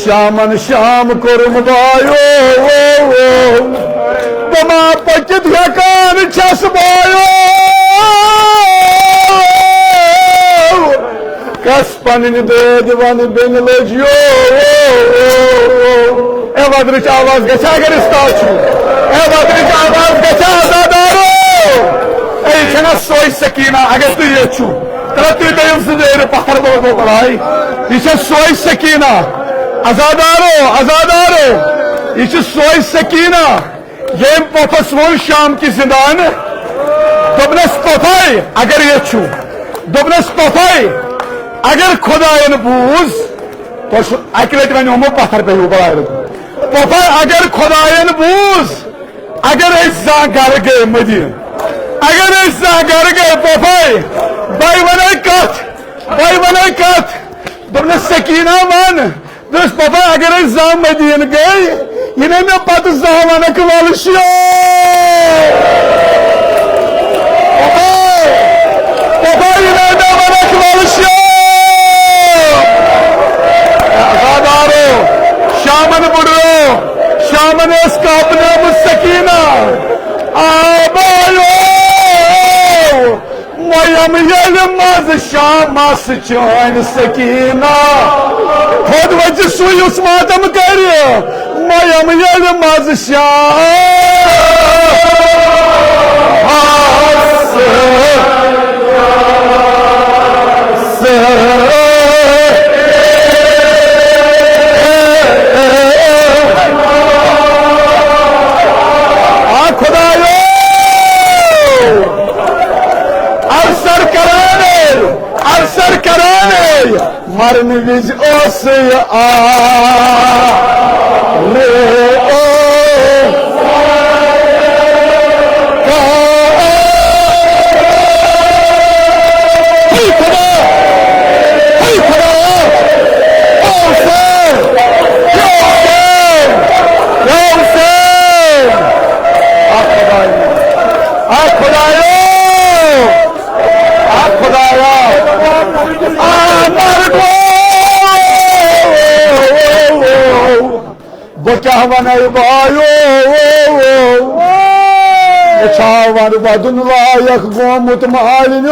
شامن شام کوٚرُم بایو۔ بہٕ ما پٔکِتھ ہٮ۪کان چھَس بایو؟ کس پنٕنۍ دٲدۍ ونہٕ بیٚنہِ لٔجیو۔ اے ودرٕچ آواز گژھِ اگر استاد چھُ۔ اے ودرٕچ آواز گژھِ عزادارو۔ اے، یہِ چھَنا سۄے سکیٖنہ اگر تُہۍ ییٚتہِ چھِو؟ ترٛےٚ تُہۍ دٔیِو زٕ دٲرِ پتھر بوزو بلاے۔ یہِ چھےٚ سۄے سکیٖنہ۔ عزادارو، عزادارو۔ یہِ چھِ سۄے سکیٖنہ۔ ییٚمۍ پۄپھس ووٚن شام کہِ زِندان، دوٚپنس، "پۄپھے، اگر ییٚتہِ چھُو۔" دوٚپنس، "پۄپھے، اگر خۄداین بوٗز۔" تۄہہِ چھُ اکہِ لٹہِ وۄنۍ آمُت پتھر پیٚیِو بلاے۔ "پۄپھے، اگر خۄداین بوٗز، اگر أسۍ زانٛہہ گرٕ گٔے مدیٖنہٕ، اگر أسۍ زانٛہہ گرٕ گٔے، پۄپھے، بہٕ ونے کتھ، بہٕ ونے کتھ۔" دوٚپنس، "سکیٖنہ، ون۔" دوٚپُس، "پۄپھے، اگر أسۍ زانٛہہ مدیٖنہٕ گٔے، یہِ نَے مےٚ پَتہٕ زانٛہہ وَنَکھ وَلہٕ شیو۔ پَپا، پَپا، یہِ نَے مےٚ وَنَکھ وَلہٕ شیو۔ عزادارو، شامَن بُڈرو، شامَن ٲس کاپنٲومٕژ سکیٖنہ۔ آ بایو، مۄیم ییٚلہِ منٛزٕ شامس چٲنۍ سکیٖنہ، تھوٚد ؤتھِ سُہ یُس ماتم کرِ۔ مۄیم ییٚلہِ منٛزٕ شامس آ خدایو، ارسر کرانے، ارسر کرانے، مرن وز اوس یہ آلے او۔ ہے خدا، ہے خدا، یا حسین، یا حسین، یا حسین۔ آ خدایو، آ خدایو، آ خدایا، آ مرگو۔ بہٕ کیٛاہ وَنَے بایو، مےٚ چھا وَنہٕ وَدُن لایق گوٚمُت مالِنیو۔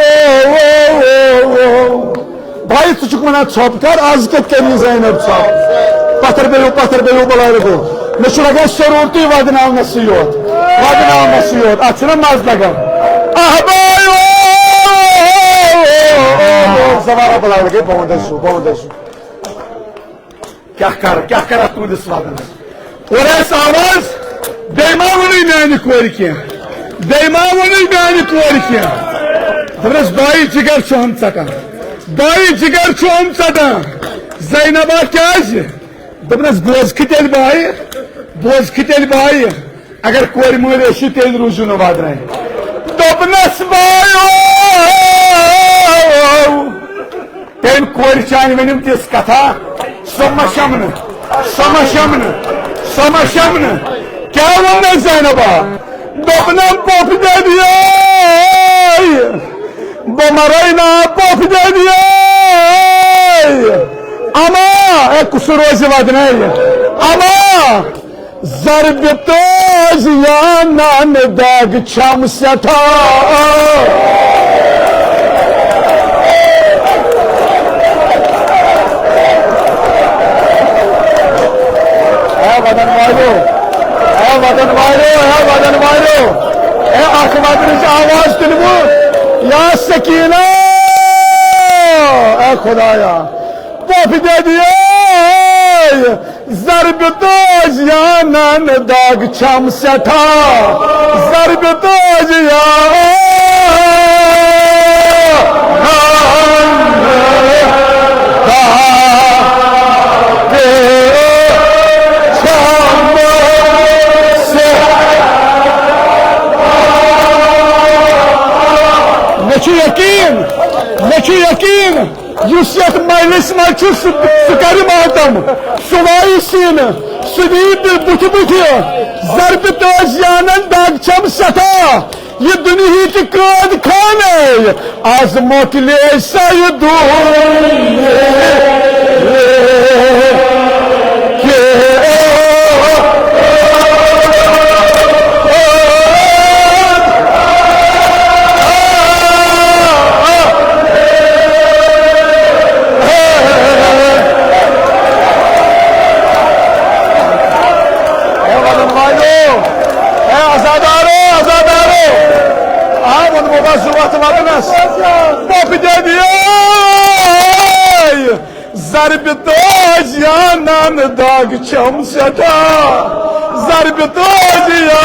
بھائی، ژٕ چھُکھ وَنان ژھۄپہٕ کر، از کَتہِ کَرِ یہِ زینب ژھۄپہٕ؟ پَتھر بیٚہو، پَتھر بیٚہو، بَلایہِ گوٚو۔ مےٚ چھُ لَگان ضروٗرتٕے وَدناونَسٕے یوت، وَدناونَسٕے یوت۔ اَتھ چھُنہ مَزٕ لَگان؟ اَہہ بایو! زَوارا بَلایہِ لَگے، بہٕ وَنہٕ تۄہہِ سُہ، بہٕ وَنہٕ تۄہہِ سُہ۔ کیٛاہ کَرٕ، کیٛاہ کَرٕ اَتھ تُہٕنٛدِس وَدنَس؟ اورٕ آسہِ آواز، بیٚیہِ ما ووٚنُے میٛانہِ کورِ کینٛہہ؟ بیٚیہِ ما ووٚنُے میٛانہِ کورِ کینٛہہ؟ دوٚپنَس، بایہِ جِگر چھُ ہم ژَٹان، بایہِ جِگر چھُ ہم ژَٹان۔ زینبا کیٛازِ؟ دوٚپنَس، بوزکھٕ تیٚلہِ بایہِ، بوزکھٕ تیٚلہِ بایہِ۔ اگر کورِ مٲلۍ ٲسِو، تیٚلہِ روٗزِو نہٕ وَدنَے۔ دوٚپنَس، بایو! تٔمۍ کورِ چانہِ ؤنِم تِژھ کتھا، سۄ ما شمنہٕ، سۄ ما شمنہٕ، سۄ ما شمنہٕ۔ کیٛاہ ووٚن مےٚ زینبا؟ دوٚپنم، پۄپھ دٔدیے، بہٕ مرے نا پۄپھ دٔدیے۔ اما، اے، کُس روزِ وَدنَے؟ اما، ضربِ تٲج یا نان داغ چھم سٮ۪ٹھاہ۔ اے وَدَن والیو، اے وَدَن والیو، اے وَدَن والیو، اے اَکھ وَدنٕچ آواز تُلِو، یا سکیٖنہ، اے خدایا، پۄپھ دٔدیے۔ ضربِ تٲج یا نان داغ چھم سٮ۪ٹھاہ، ضربِ تٲج یا۔ مےٚ چھُ یقیٖن، مےٚ چھُ یقیٖن، یُس یتھ مجلس منٛز چھُ، سُہ، سُہ کرِ ماتم، سُہ وایہِ سیٖنہٕ، سُہ دِیہِ بُتھِ بُتھِ۔ ضربِ تٲج یا نان داغ چھم سٮ۪ٹھاہ، یہِ دُنہِکہِ قٲد خانَے، از مۄکلے سا یہِ دُنیا۔ اے وَدَن والیو، اے عزادارو، عزادارو، آ ووٚنمو بس زٕ وَتھ وَدنَس۔ پۄپھ دٔدیے۔ ضربِ تٲج یا نان داغ چھم سٮ۪ٹھاہ، ضربِ تٲج یا۔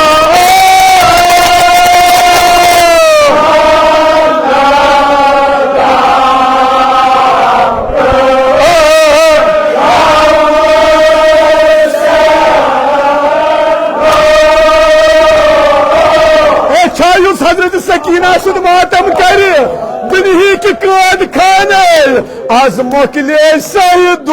اے چھا یُس حضرت سکینہ سُنٛد ماتم کرِ، دُنہِکہِ قٲد خانَے، از مۄکلے سید۔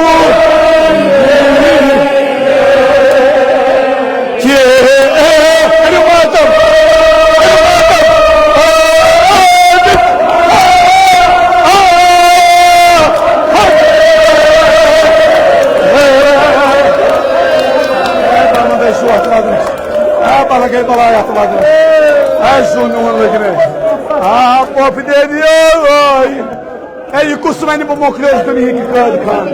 بلاے اتھ وطنس۔ اے سون میون لٔگۍ مےٚ۔ آ، پۄپھٕ دٮ۪دیو۔ اے، یہِ کُس وَنہِ بہٕ مۄکلیوس دُنیہٕکہِ قٲد خان؟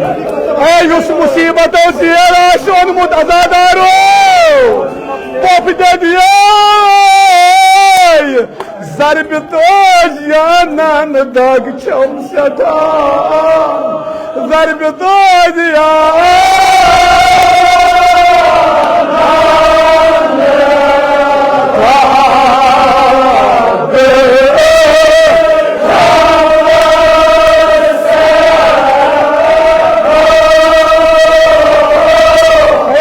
اے، یُس مُصیٖبتو زیر آسہِ اوٚنمُت عزادارو، پۄپھٕ دٮ۪دیو۔ ضربہِ دٲدۍ انان دگ چھم سٮ۪ٹھاہ، ضربہِ دٲدۍ انان۔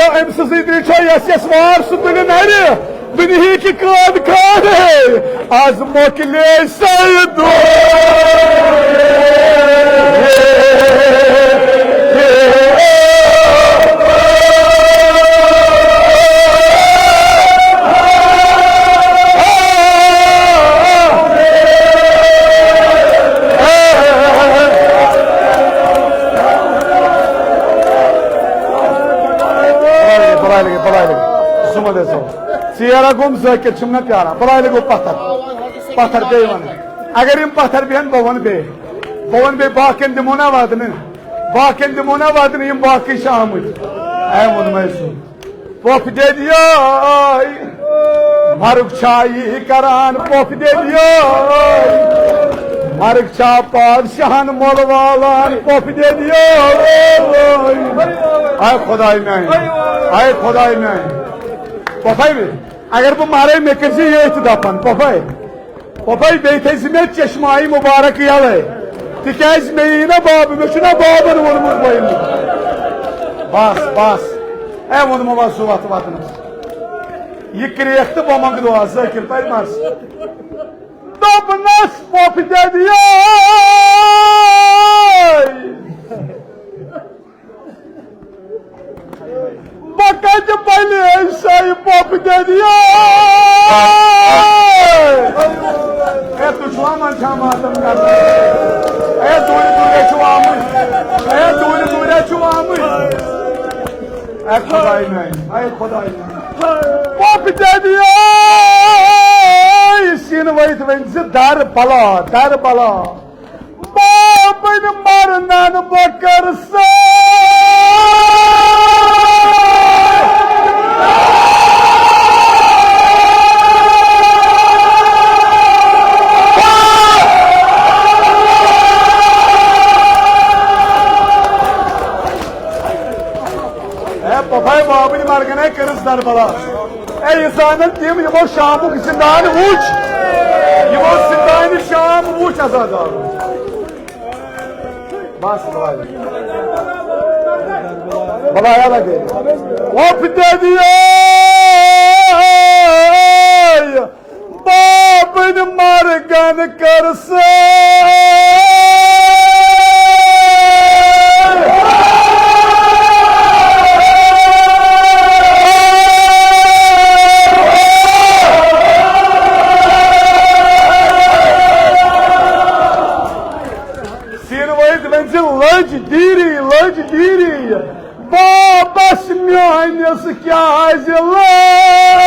أمۍ سٕنٛزٕے بیٚیہِ چھےٚ یَس یَس وار سُہ تُلہِ نَرِ۔ دُنیہٕکۍ قٲد خانٕے، از مۄکلے سید۔ بلاے لگے، بلاے لگے، بلاے لگے۔ زُمَن ٲسۍ ژیر ہا گوٚم، ذٲکِر چھُم نہ پیاران۔ بلاے لگو پتھر۔ پتھر بیٚیہِ وَنہٕ۔ اگر یِم پتھر بیٚہن، بہٕ وَنہٕ بیٚیہِ۔ بہٕ وَنہٕ بیٚیہِ، باقین دِمو نہ ودنہٕ۔ باقین دِمو نہ ودنہٕ، یِم باقٕے چھِ آمٕتۍ۔ اے ووٚنمَے سُہ۔ پۄپھٕ دٮ۪دیے، مرگ چھا یی کران پۄپھٕ دٮ۪دیے؟ مرگ چھا پادشاہن مۄل والان پۄپھٕ دٮ۪دیے؟ اے خداے میانہِ، اے خداے میانہِ۔ پۄپھے، اگر بہٕ مرے، مےٚ کٔرۍ زِ ییٚتھۍ دفن، پۄپھے۔ پۄپھے، بیٚیہِ تھٲے زِ مےٚ چشمہٕ آیہِ مُبارک یَلَے، تِکیٛازِ مےٚ یی نہ بابہٕ، مےٚ چھُنہ بابَن ووٚنمُت بہٕ یِمہٕ۔ بس، بس، اے ووٚنمو بس سُہ وَتھ وَتنَس۔ یہِ کرٛیکھ تہٕ بہٕ منٛگہٕ دُعا، ذٲکِر پَرِ مَس۔ دوٚپنَس پۄپھٕ دٮ۪دیے۔ بہٕ کتہِ بنیے سۄے پۄپھٕ دٮ۪دیے؟ اے، تُہۍ چھِوا منٛدچھان ماتم کرنہٕ؟ اے، دوٗرِ دوٗرِ چھِو آمٕتۍ۔ اے، دوٗرِ دوٗرِ چھِو آمٕتۍ۔ اے خداے میانہِ، اے خداے میانہِ۔ پۄپھٕ دٮ۪دیے، سیٖنہٕ ؤتھۍ ؤنۍ زِ در بلا، در بلا۔ بابن مرنن بکر سا۔ اے پۄپھے، بابٕنۍ مرگن ہے کٔرٕس دربلا۔ اے، یہِ زانن تِم، یِمو شامُک زِندان وُچھ۔ یِمو زِندانہِ شام وُچھ، عزادار۔ بس، بلاے۔ بلاے لگے۔ وۄپھ دے دِیے۔ بابن مرگن کر سٲر۔ سیٖنہٕ وٲلۍ ؤنۍ زِ لٔج دیٖری، لٔج دیٖری۔ بابس میٲنِس کیازِ لٲج؟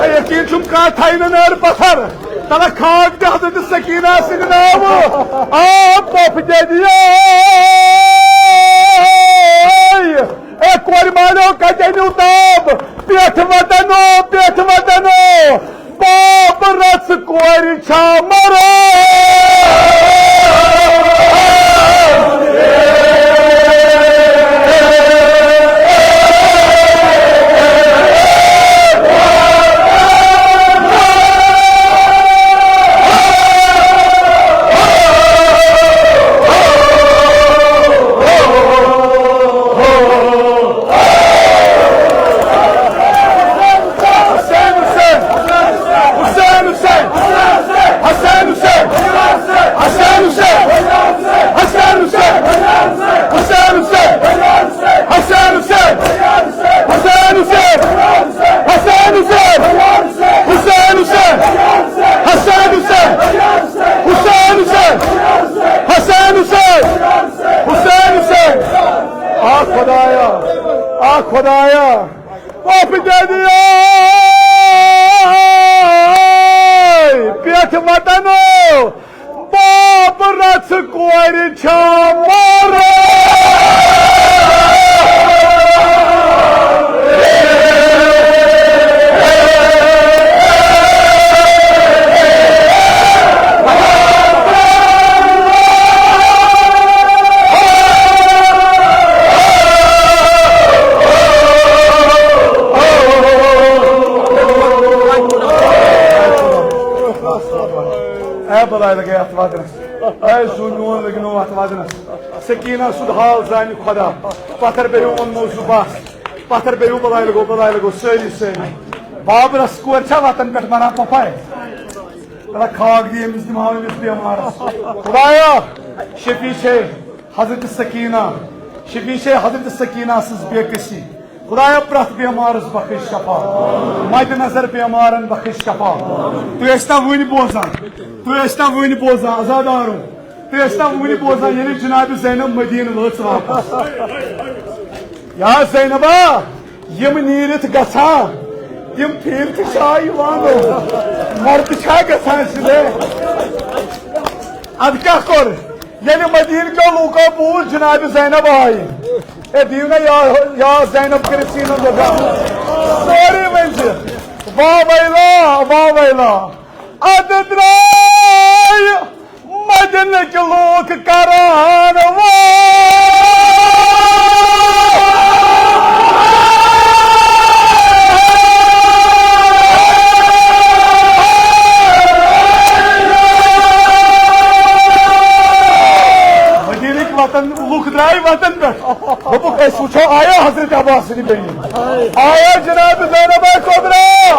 ہے، یقیٖن چھُم کانٛہہ تھاوِ نہٕ نٲر پتھر۔ تلہ کھاگ تہِ حضرت سکینہ سٕنٛدِ ناوٕ۔ آ، پۄپھ دٮ۪دیے۔ اے کورِ مالیو، کتہِ أنِو تاب؟ پٮ۪ٹھ وطنو، پٮ۪ٹھ وطنو، پاپ رژھ کورِ چھا مران؟ خدایا، آ خدایا، وۄپھ دِیے پٮ۪ٹھ وطنو، باب رژھ کورِ چھا مارو۔ اے بلایہِ لگے اتھ وطنس، اے زُو میون لگنو اتھ وطنس۔ سکینہ سُنٛد حال زانہِ خدا۔ پتھر بیٚیہِ اوٚنمو زُو بس، پتھر بیٚیہِ بلایہِ لگو، بلایہِ لگو سٲری سٲری۔ بابرس کورِ چھا وطن پٮ۪ٹھ مران پۄپھے؟ تَلہ کھاگ دِ أمِس، دِمہاو أمِس بیمارس۔ خدایا، شفیع چھے حضرت سکینہ، شفیع چھے حضرت سکینہ سٕنٛز بے کسی۔ خدایا، پرٛٮ۪تھ بیمارس بخش شفا، مد نظر بیمارن بخش شفا۔ تُہۍ ٲسۍ نا وُنہِ بوزان، تُہۍ ٲسۍ نا وُنہِ بوزان، عزادارو، تُہۍ ٲسۍ نا وُنہِ بوزان، ییٚلہِ جناب زینب مدینہ وٲژ واپس۔ یا زینبا، یِم نیٖرِتھ گژھان، تِم پھیٖرِتھ چھا یِوان؟ مردٕ چھا گژھان سیوٚدُے؟ ادٕ کیٛاہ کوٚر؟ ییٚلہِ مدیٖنہٕ کیو لوٗکو بوٗز جناب زینب آیہِ، اے دِیِو نا یا، یا زینب کٔرِتھ سیٖنَس دۄدھا۔ سورُے ؤنۍ زِ، وا ویلا، وا ویلا۔ ادٕ درٛاے مدینٕکۍ لوٗکھ کران وٲر۔ مدینٕکۍ وطن، لوٗکھ درٛاے وطن پٮ۪ٹھ۔ دوٚپُکھ، أسۍ وٕچھو، آیا حضرت عباس سٕنٛدِ بیٚنہِ؟ آیا جناب زینب کبریٰ؟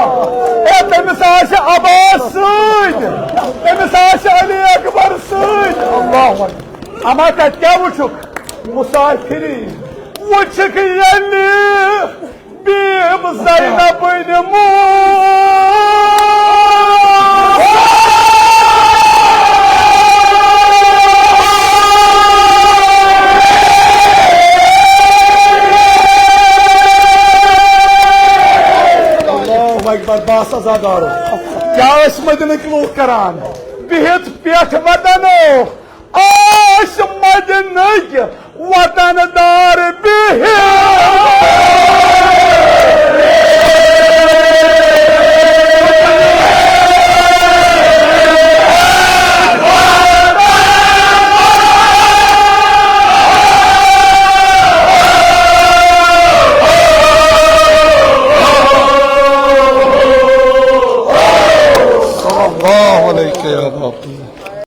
اے، تٔمِس آسہِ عباس سۭتۍ، تٔمِس آسہِ علی اکبر سۭتۍ۔ اللہ اکبر۔ اما تتہِ کیٛاہ وٕچھُکھ؟ مسافری وٕچھُکھ ییٚلہِ بیٖب زینبٕنۍ موٗ۔ اللہ اکبر، بس عزادارو۔ کیٛاہ ٲسۍ مدینٕکۍ لوٗکھ کران؟ بِہِتھ پٮ۪ٹھ وطنو، ٲسۍ مدینٕکۍ وطن دار بِہِتھ۔